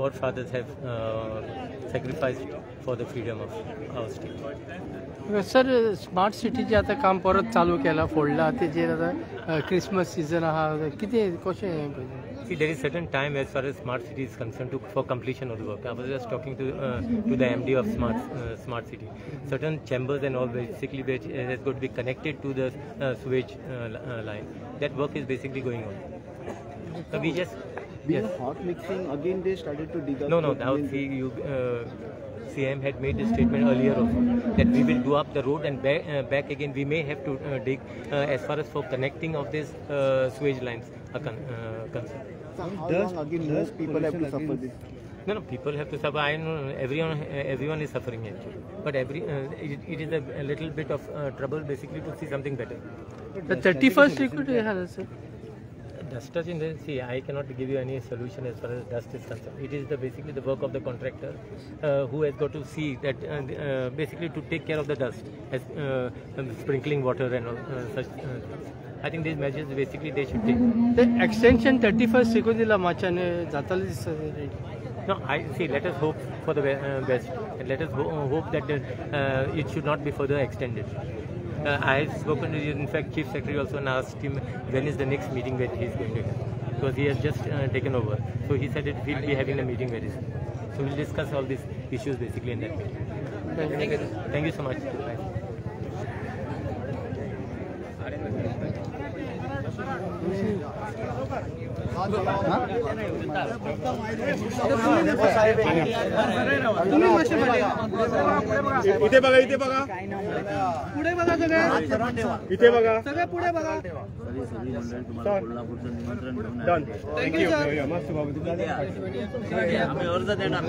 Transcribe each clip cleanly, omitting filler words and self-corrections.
Forefathers have sacrificed for the freedom of our state. Sir, smart सिटीचें आतां काम परत चालू केलां, फोडलां, तेजेर आतां क्रिसमस सिजन आहा, कितें कशें हें? See, there is certain time as far as smart city is concerned for completion of the work. I was just talking to the MD of smart city. Certain chambers and all basically which has got to be connected to the sewage line. That work is basically going on. So we just yes. Hot mixing again. They started to dig up. No, no. Now see you. CM had made a statement earlier also that we will do up the road and back again we may have to dig as far as for connecting of these sewage lines are concerned. So how long again most people have to suffer this? No, no, people have to suffer. I know everyone is suffering actually. But it is a little bit of trouble basically to see something better. The 31st liquid has sir. Dust in the see, I cannot give you any solution as far as dust is concerned. It is the basically the work of the contractor who has got to see that basically to take care of the dust as sprinkling water and all such things. I think these measures basically they should take. The extension 31st शिकून मार्चाने जाताले. No, I see. Let us hope for the best, and let us hope that it should not be further extended. I have spoken to, in fact, Chief Secretary also and asked him when is the next meeting that he is going to have, because he has just taken over. So he said that we'll be having a meeting very soon. So we'll discuss all these issues basically in that meeting. Thank you. Thank you so much. Bye. इथे बघा, इथे बघा, पुढे बघा, सगळे इथे बघा, सगळे पुढे बघा. डन. Thank you. मस्त बाबू. अर्ज देणार.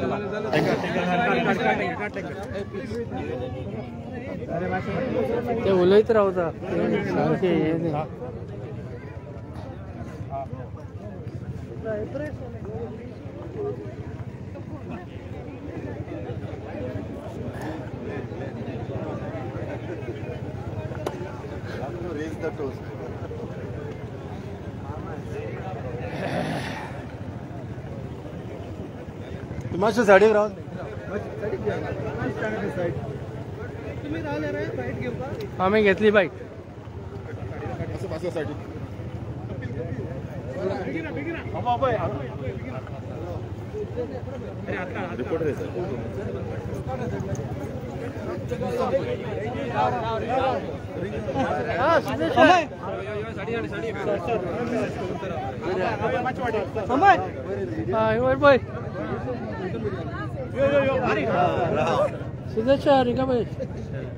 ते उलयत रावता सारखे हे न्ही. Raise the toast. मातशें साडीक राव. आमी घेतली बाईक. सुदेशा रिका भाई.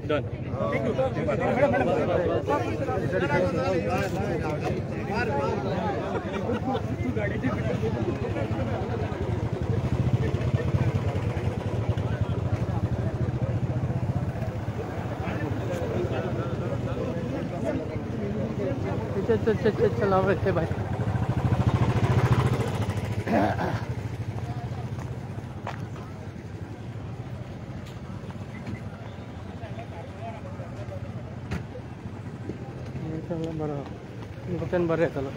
डन. चल चल चल चल चल भाई. बरं बरं येतलो.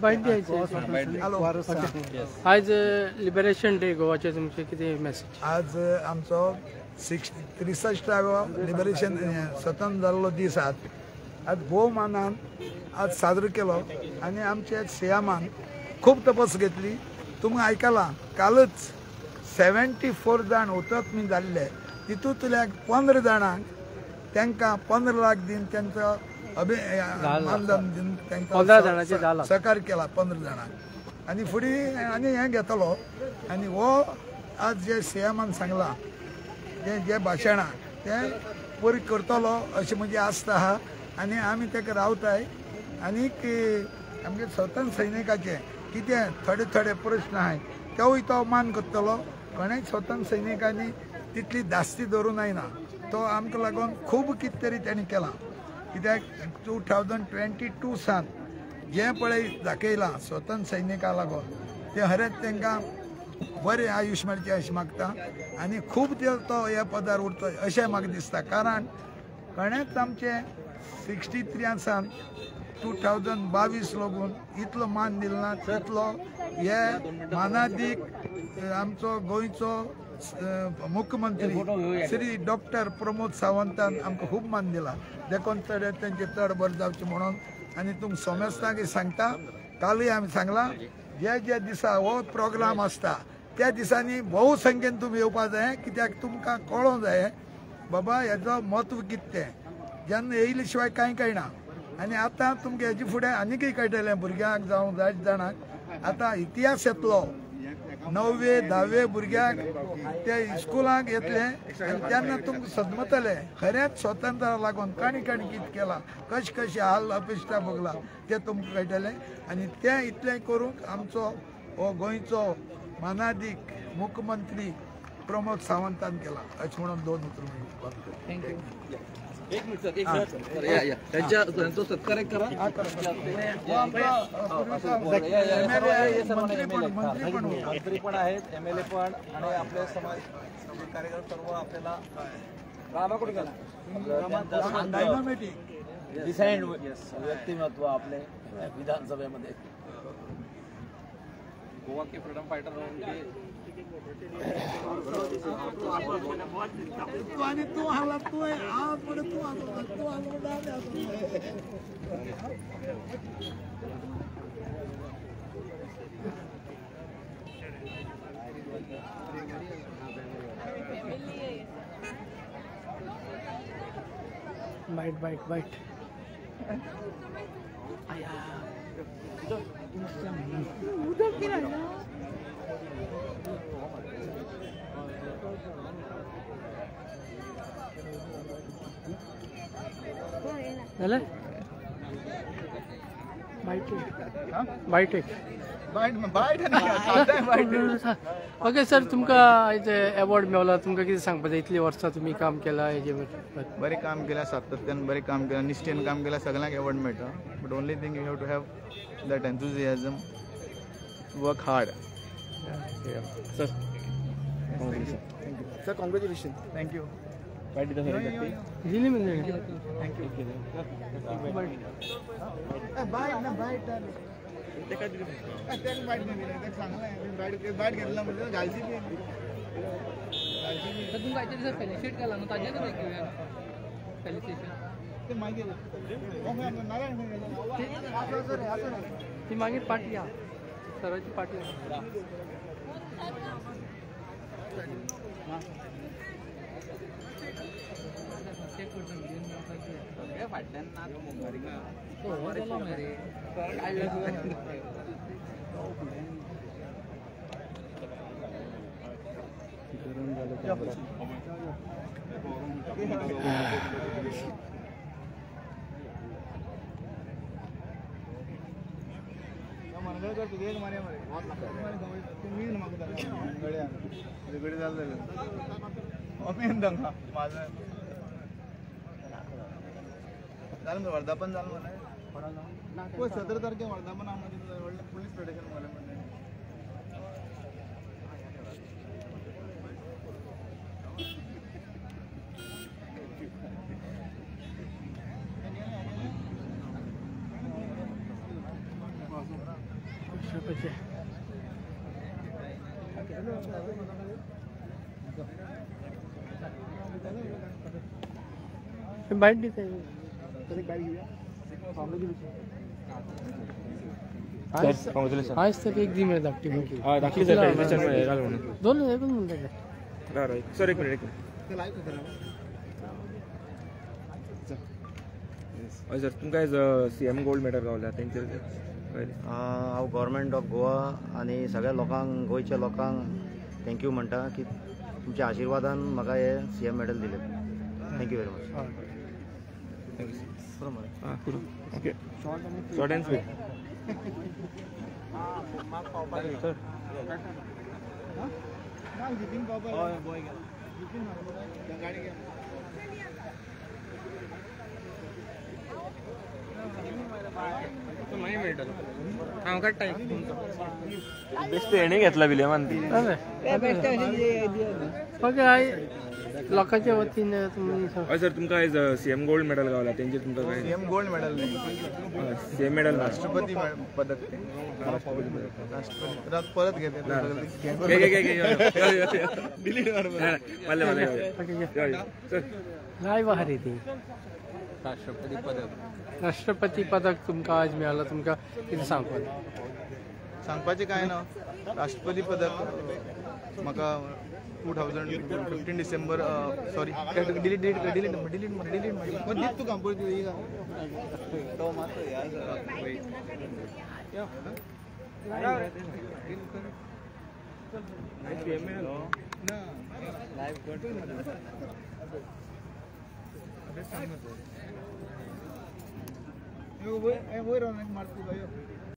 बायट द्यायची. आज लिबरेशन डे गोवाचे तुमचे कितें मेसेज? आज आमचो 63वो लिबरेशन स्वतंत्र जाल्लो दीस. आज आज भोवमानान आज साजरो केलो आनी आमच्या सीएमान खूब तपास घेतली. तुमकां आयकलां कालच 74 जाण हुतात्मे जाल्ले, तितूंतल्या 15 जाणांक तांकां 15 लाख दिवन तांचो मानधन दिवन तांकां सहकार केला 15 जाणांक. आनी फुडें आनी हें घेतलो आनी हो आज जे सीएमान सांगलां जें जें भाशणां तें पुरी करतलो अशें म्हजी आस्त आहा आनी आमी ताका रावताय. आनीक आमगे स्वतंत्र सैनिकाचे कितें थोडे थोडे प्रश्न आहाय तेवूय तो मान करतलो. कोणेय स्वतंत्र सैनिकांनी तितली धास्ती धरून जायना, तो आमकां लागून खूब कितें तरी तेणी केलां. कित्याक 2022 सान जें पळय दाखयलां स्वतंत्र सैनिकां लागून तें खरेंच तांकां बरें आयुश्य मेळचें अशें मागता आनी खूब ते तो ह्या पदार उरतो अशें म्हाका दिसता. कारण कोणेच आमचें 63 सान 2022 लागून इतलो मान दिलो ना तितलो हे मानादीक आमचो गोंयचो मुख्यमंत्री श्री डॉक्टर प्रमोद सावंतान आमकां खूब मान दिला. देखून चड तेंचे चड बरें जावचें म्हणून आनी तुमकां समेस्तांक सांगता, कालूय आमी सांगलां ज्या ज्या दिसा हो प्रोग्राम आसता त्या दिसांनी भोव संख्येन तुमी येवपा जाय, कित्याक तुमकां कळोंक जाय बाबा हेजो म्हत्व कितें तें. जेन्ना येयले शिवाय कांय कळना आनी आतां तुमकां हेजे फुडें आनीकय कळटलें भुरग्यांक जावं जायत जाणांक. आतां इतिहास येतलो, 9वे 10वे भुरग्यांक ते स्कुलांक येतले आनी तेन्ना तुमकां सदमतले खरेंच स्वतंत्राक लागून काणी काणी कितें केलां, कशें कशें हाल अपेश्टा भोगला तें तुमकां कळटलें. आनी तें इतलें करूंक आमचो हो गोंयचो मानादीक मुख्यमंत्री प्रमोद सावंतान केला अशें म्हणून दोन उतरां बंद करता. एक मिनिट सर, एक सर त्यांचा सत्कार एक करा. मंत्री पण आहेत, एमएलए पण आणि आपले समाज कार्यकर्ते सर्व आपल्याला डिसाइड व्यक्तिमत्व आपले विधानसभेमध्ये गोवा के फ्रीडम फायटर तू आणि तू हाला तू आज पुढे तू आलो तू आलो बाईट बाईट बाईट झालं. Byte byte byte byte. Okay sir, तुमकां आयज एवॉर्ड मेवला, तुमकां कितें सांगपाचें? इतलीं वर्सां तुमी काम केलां हेजे बरें काम केलां, सातत्यान बरें काम केलां, निश्ठेन काम केलां, सगळ्यांक एवॉर्ड मेळटा. But only thing you have to have that enthusiasm, work hard. Sir sir congratulation, thank you. दिली म्हणजे thank you. Bye ना बाय बायट सांगलें बायट घेतला म्हणजे घालची तुमकां आयच्या दिसा फेलिसिट केला न्हू ताजेर घेवया फेलिसिटेशन. ते मागीर नारायण ती मागीर पार्टी आहा, सराची पार्टी आहा. फाटल्यान ना तो मरे. मनगडकर तुगे एक मारे मरे मेन म्हाका गड्या तुजे कडेन जालें जाल्यार मेन तांकां म्हाजो जालें मरे वर्धापन जालें मरे. पळय 17 तारखे वर्धापन आहा व्हडलें पुलीस प्रोटेक्शन मरे मरे. बाईट दिता. आयज तर एक दी मरे धाकटी. धाकली सर दोन एकूच म्हणटा. सर एक मिनिट. हय सर, तुमकां आयज सीएम गोल्ड मेडल गावला तेंचेर हांव गव्हर्मेंट ऑफ गोवा आनी सगळ्या लोकांक, गोंयच्या लोकांक Thank you म्हणटा की तुमच्या आशिर्वादान म्हाका हे सीएम मेडल दिले. Thank you very much. Okay, short and sweet. Sir हांव काडटा बेश्टे हेणी घेतला विलियमान ती. ओके, लोकांच्या वतीन. हय सर, तुमकां आयज सीएम गोल्ड मेडल गावला, तेंचेर तुमकां काय? सीएम गोल्ड मेडल न्ही, सीएम मेडल, राष्ट्रपती पदक. तें राष्ट्रपती परत घेते. लायव्ह आहा रे ती. राष्ट्रपती पदक, राष्ट्रपती पदक तुमकां आज मेळ्ळां, तुमकां कितें सांगपाक? सांगपाचें कांय ना. राष्ट्रपती पदक म्हाका 2015 December, sorry, delete delete delete delete delete दीत तुका तो मातसो वयर मारता.